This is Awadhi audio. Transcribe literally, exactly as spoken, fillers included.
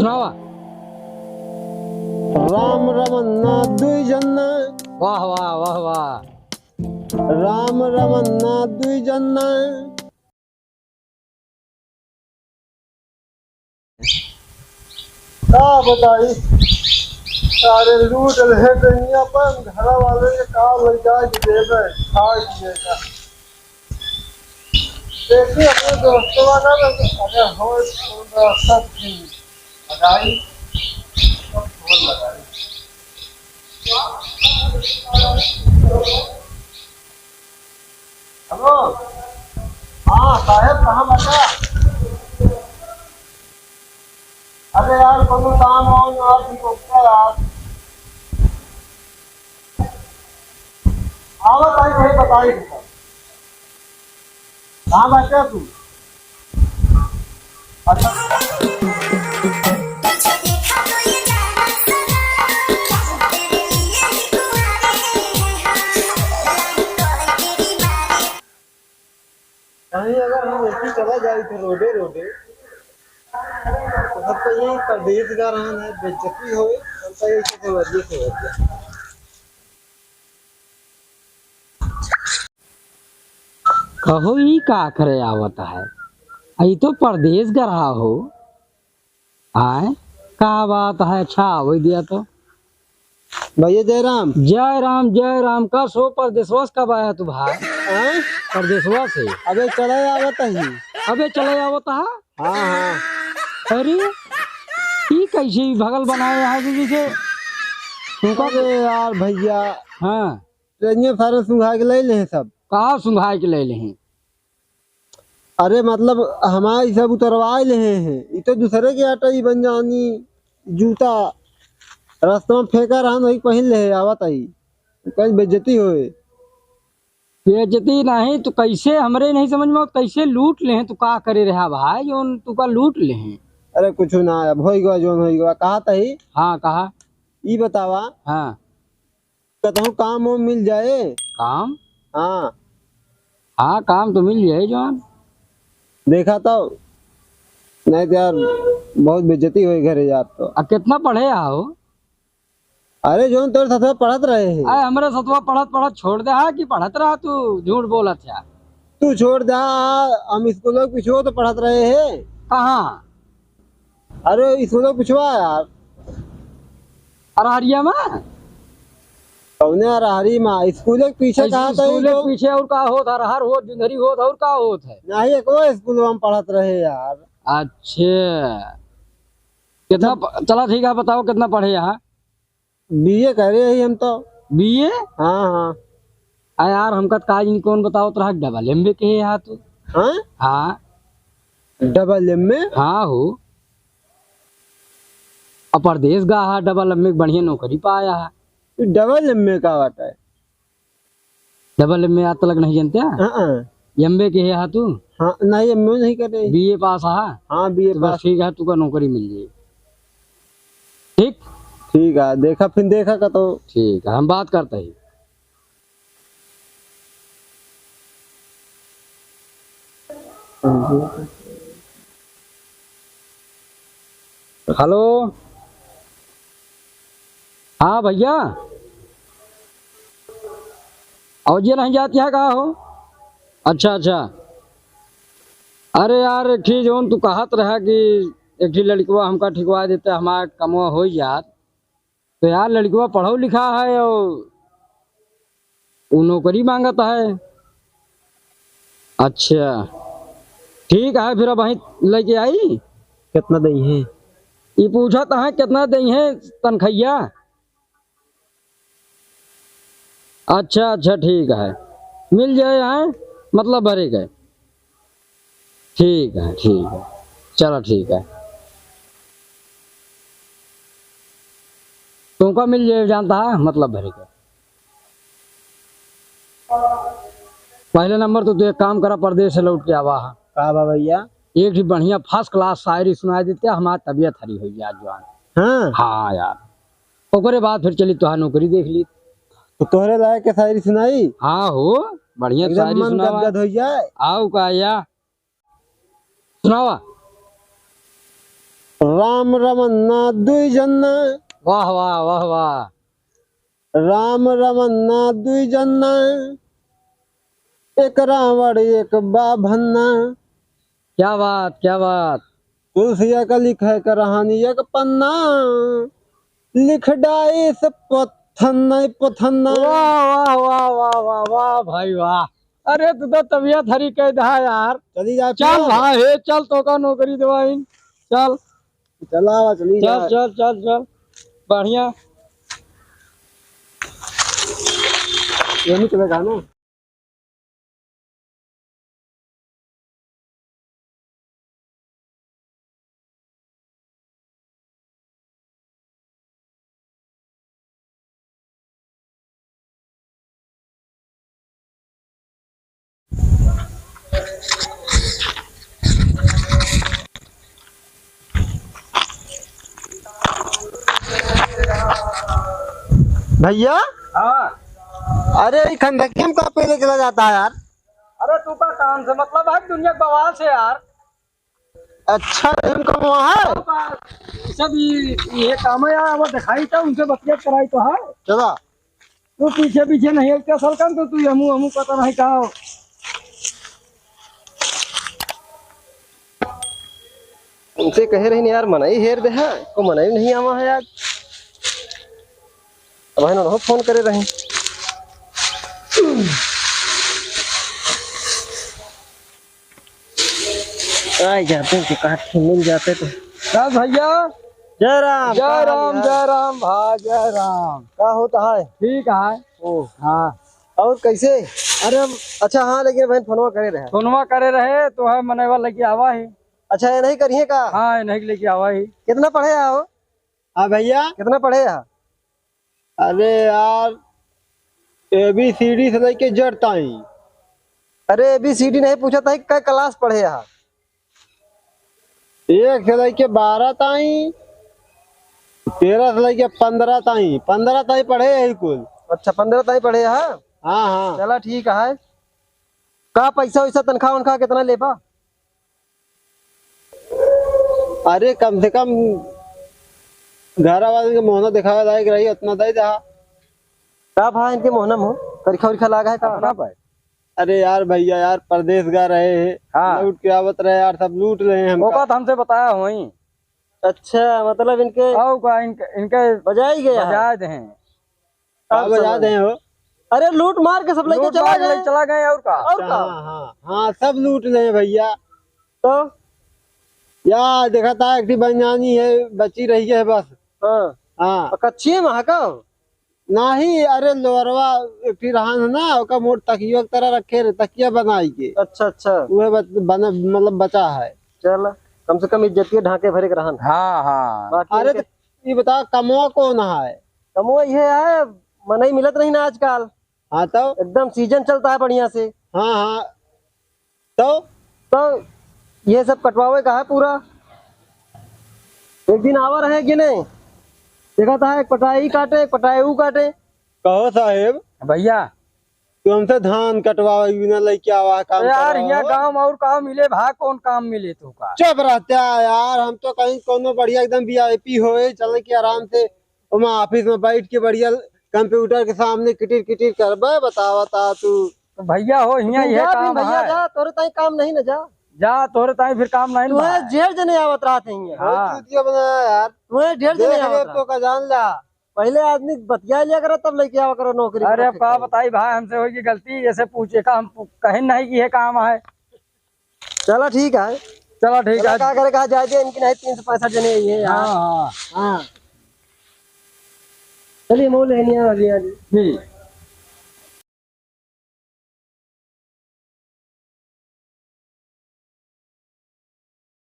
सुनावा। राम रमन्ना दुई जन्ना। वाह, वाह, वाह, वाह। राम रमन्ना दुई जन्ना। का बताई, सारे लूट लेहे दुनिया पर, घर वाले के का लइका के देबे, खा पिए का। देखी अपने दोस्तवा का, अगर हो तो सब चीज बताई, सब फोन लगाई। हेलो, हाँ साहेब, कहाँ बाटा? अरे यार, कोनो काम वाम ना, ठीक हो गया यार। आवत आई, भाई बताई। कहाँ बाटे तू? अच्छा। कहीं अगर हम ऐसी चला जाए थे रोडे रोडे, तो सब तो यही परदेश का रहन है, बेइज्जती होए, हम तो यही से समझिए, समझिए। कहो, ई का करे आवत है? ई तो परदेस गरहा हो। आय, का बात है? अच्छा, आवै दिया तो। भैया जय राम। जय राम, जय राम। का सो परदेसवा से कब आया तू भाई? आय? परदेसवा से। अबे चले आवत ही। अबे चले आवत है? हाँ, हाँ। अरे, ई कैसे ई भगल बनाए यहाँ से जैसे? तुमका अरे यार भैया। हाँ। ट्रेनिया फार्म सुंघा के ले ले हैं सब। कहाँ सुंघा के ले ले हैं? अरे मतलब हमारे सब उतरवाए ले हैं। ई तो दूसरे के आटा ही बन जानी, जूता रास्ता में फेंका रहन, वही पहिन ले हैं, आवत आई। कहीं बेइज्जती होए। बेइज्जती नहीं तो कैसे, हमरे नहीं समझ में आवत, कैसे लूट ले हैं? तू का करे रहा भाई, जोन तू का लूट ले हैं? अरे कुछ ना, अब होई गवा, जोन होई गवा। कहा तही? हाँ, कहा। ई बतावा। हाँ। कतहूँ काम वाम मिल जाए? काम? हाँ। हाँ, काम तो मिल जाए जोन। देखा तो, नहीं तो यार, बहुत बेइज्जती होए घरे यार तो। आ, कितना पढ़े हो? अरे, जोन तोर सतवा पढ़त रहे हैं। अरे, हमरे सतवा पढ़त पढ़त छोड़ दे हा कि पढ़त रहा तू, झूठ बोलत है। तू छोड़ दे हा, हम स्कूल में कुछ हो तो पढ़त रहे हैं। कहाँ? अरे, स्कूल में कुछ हुआ यार। अरहरिया में? कौने अरहरी में? स्कूल के पीछे ऐसे कहाँ था स्कूल के जो? पीछे और का होत है? अरहर होत, जुंधरी होत, और का होत है? नहीं, एक वो स्कूल में हम पढ़त रहे यार। अच्छा। कितना अच्छा। प-, चला ठीक है, बताओ कितना पढ़े यहाँ? बीए करे ही हम तो। बीए? हाँ, हाँ। आ यार, हमका त काज नहीं कौन बताओ, तोरा डबल एमबीए के है तू। हाँ? हाँ। डबल एमबीए? हाँ हो। अब परदेस गा हा, डबल एमबीए बढ़िया नौकरी पाया हा। ई डबल एमबीए का बात है? डबल एमबीए आज तलक नहीं जानते हैं? हाँ, हाँ। एमबीए के है हा तू? हाँ, नहीं, एमबीए नहीं करे। बीए पास हा? हाँ, बीए तो बस पास। ठीक है, तुका नौकरी मिल जाई। ठीक? ठीक है, देखा, फिर देखा का तो। ठीक है, हम बात करते हैं। हेलो, हाँ भैया, और ये नहीं जाती है का हो? अच्छा, अच्छा। अरे यार, एक ठी जौन तू कहत रहा कि एक ठी लड़कवा हमका ठिकवा देते, हमार कमवा हो जात। तो यार, लड़कवा पढ़ो लिखा है और उ नौकरी मांगत है। अच्छा, ठीक है, फिर अब वहीं लेके आई। कितना दई है? ई पूछत है कितना दई है तनखैया। अच्छा, अच्छा, ठीक है, मिल जाए यहाँ, मतलब भरे गए। ठीक है, ठीक है, चलो ठीक है, तुमका मिल जाए, जानता है, मतलब भरे गए। पहले नंबर तो तू एक काम करा, परदेस से लौट के आवा है। का बा भैया? एक ही बढ़िया first class शायरी सुनाई देते, हमार तबियत हरी हो जाए जवान। हाँ। हाँ यार, ओकरे बाद फिर चली तोहार नौकरी देख ली। तो तोहरे लायक के शायरी सुनाई? हाँ हो, बढ़िया एकदम शायरी मन सुनावा। गदगद हो जाए। आओ का या सुनावा। राम रमन्ना दुई जन्ना। वाह, वाह, वाह, वाह। राम रमन्ना दुई जन्ना, एक रावण एक बा भन्ना। क्या बात, क्या बात। तुलसिया का लिखे कहानी एक पन्ना, लिख डाइस पथन्ना, पथन्ना। वाह, वाह, वाह, वाह, वाह, वाह भाई वाह। अरे तू तो तबियत हरी कह दहा यार। चली जा चल फिर। भाई, हे चल, तोका नौकरी देवाइन। चल। चला, चली चल, जा। चल, चल, चल। बढ़िया। ये नहीं चलेगा ना। भैया। हाँ। अरे, ई खंडकिया में का पहले चला जाता है यार? अरे, तू का काम से मतलब है, दुनिया के बवाल से यार। अच्छा, तुम कब वहाँ है? सब ये, ये काम है यार, वो दिखाई था, उनसे बतिया कराई तो है। चला। तू पीछे पीछे नहीं है, क्या सरकन तो तू हमू हमू पता नहीं कहाँ हो। उनसे कहे रही यार, मनई हेर दे है, को मनई नहीं आवा है यार। अब है ना, फोन करे रहे। आए जाते हैं, तो कहाँ थे, मिल जाते तो। का भैया? जय राम, जय का हाल राम, है? जय राम भाई, जय राम। का होता है? ठीक है। ओ। हाँ। और कैसे? अरे हम अच्छा, हाँ, लेकिन बहन फोनवा करे रहे। फोनवा करे रहे तो है, मनई वाला लेके आवा है। अच्छा, ये नहीं करिए का? हाँ, ये नहीं लेके आवा है। कितना पढ़े हो? हाँ भैया। कितना पढ़े हो? अरे यार, A B C D से लेके Z ताईं। अरे, A B C D नहीं पूछा था, कै class पढ़े हा? एक से लेके बारह ताईं, तेरह से लेके पन्द्रह ताईं, पन्द्रह ताईं पढ़े यही कुल। अच्छा, पन्द्रह ताईं पढ़े हा? हाँ, हाँ। चला, ठीक है। का पैसा वैसा, तनख्वाह वनख्वाह कितना लेबा? अरे, कम से कम घर वाले के मोहना दिखावे लायक रही, उतना दे दे। का भा इनके मोहना में हो? करिखा उरिखा लागा है का? अपना भाई। अरे यार भैया यार, परदेस गा रहे हैं, हाँ। लौट के आवत रहे यार, सब लूट रहे हैं हमका। ओका तो हमसे बताया होई। अच्छा, मतलब इनके और का, इनके, इनके बजाई गया है? बजाए दे हैं। का बजा दे हो? अरे लूट मार के सब लेके लूट चला मार के गए। चला गए और का? और अच्छा, का? हाँ, हाँ, हाँ, सब लूट ले भैया। तो? या देखा था, एक ठी बनियानी है, बची रही है बस। हाँ। हाँ। और कच्ची में है का? नहीं, अरे लोअरवा एक ठी रहन है ना, ओका मोट तकिया की तरह रखे रहे, तकिया बनाई के। अच्छा, अच्छा। वह बच-, बना, मतलब बचा है। चल, कम से कम इज्जतिया ढांके भरे के रहन। हाँ, हाँ। बाकी अरे इनके तो ये बता, कमवा कौन है? कमवा ये है, मनई मिलत नहीं ना आजकल। हाँ, तो? एकदम season चलता है बढ़िया से। हाँ, हाँ। तो? तो ये सब कटवावे का है पूरा। एक दिन आवा रहे कि नहीं? देखा था, एक पटाई काटे, एक पटाई ऊ काटे। कहो साहेब। भैया। तू हमसे धान कटवावे बिना लइके आवा, काम यार, करावा यहाँ हो। गाँव में और काम मिले भा, कौन काम मिले तो का? चुप रहता है यार, हम तो कहीं कोनो बढ़िया एकदम V I P होए, चले के आराम से ओमा office में बैठ के बढ़िया computer के सामने किटिर किटिर करबे, बतावा ता तू। तो भैया हो, हियाँ तू ये जा, काम भैया है। जा, तोरे ताई काम नहीं न जा। जा, तोरे ताई फिर काम नहीं तू बा। है जेल जने आवत रहत है हियाँ। हाँ। बहुत चूतिया बनाया यार। तू है जेल जने देख ले आवत तो रहत। का जान ला। पहले आदमी बतिया लिया करो, तब लेके आवा करो नौकरी पर अरे रखे का करो। बताई भाई, हमसे होई की गलती, ऐसे पूछे का, हम पू-, कहे नहीं कि ये काम है। चला ठीक है। चला ठीक चला है। का करे, कहा जाए दे, इनकी नहीं तीन सौ पैंसठ जने ही है यार। हाँ, हाँ। हाँ। चलिए, मोल है नहीं, हाँ, हाँ, हाँ। ठीक।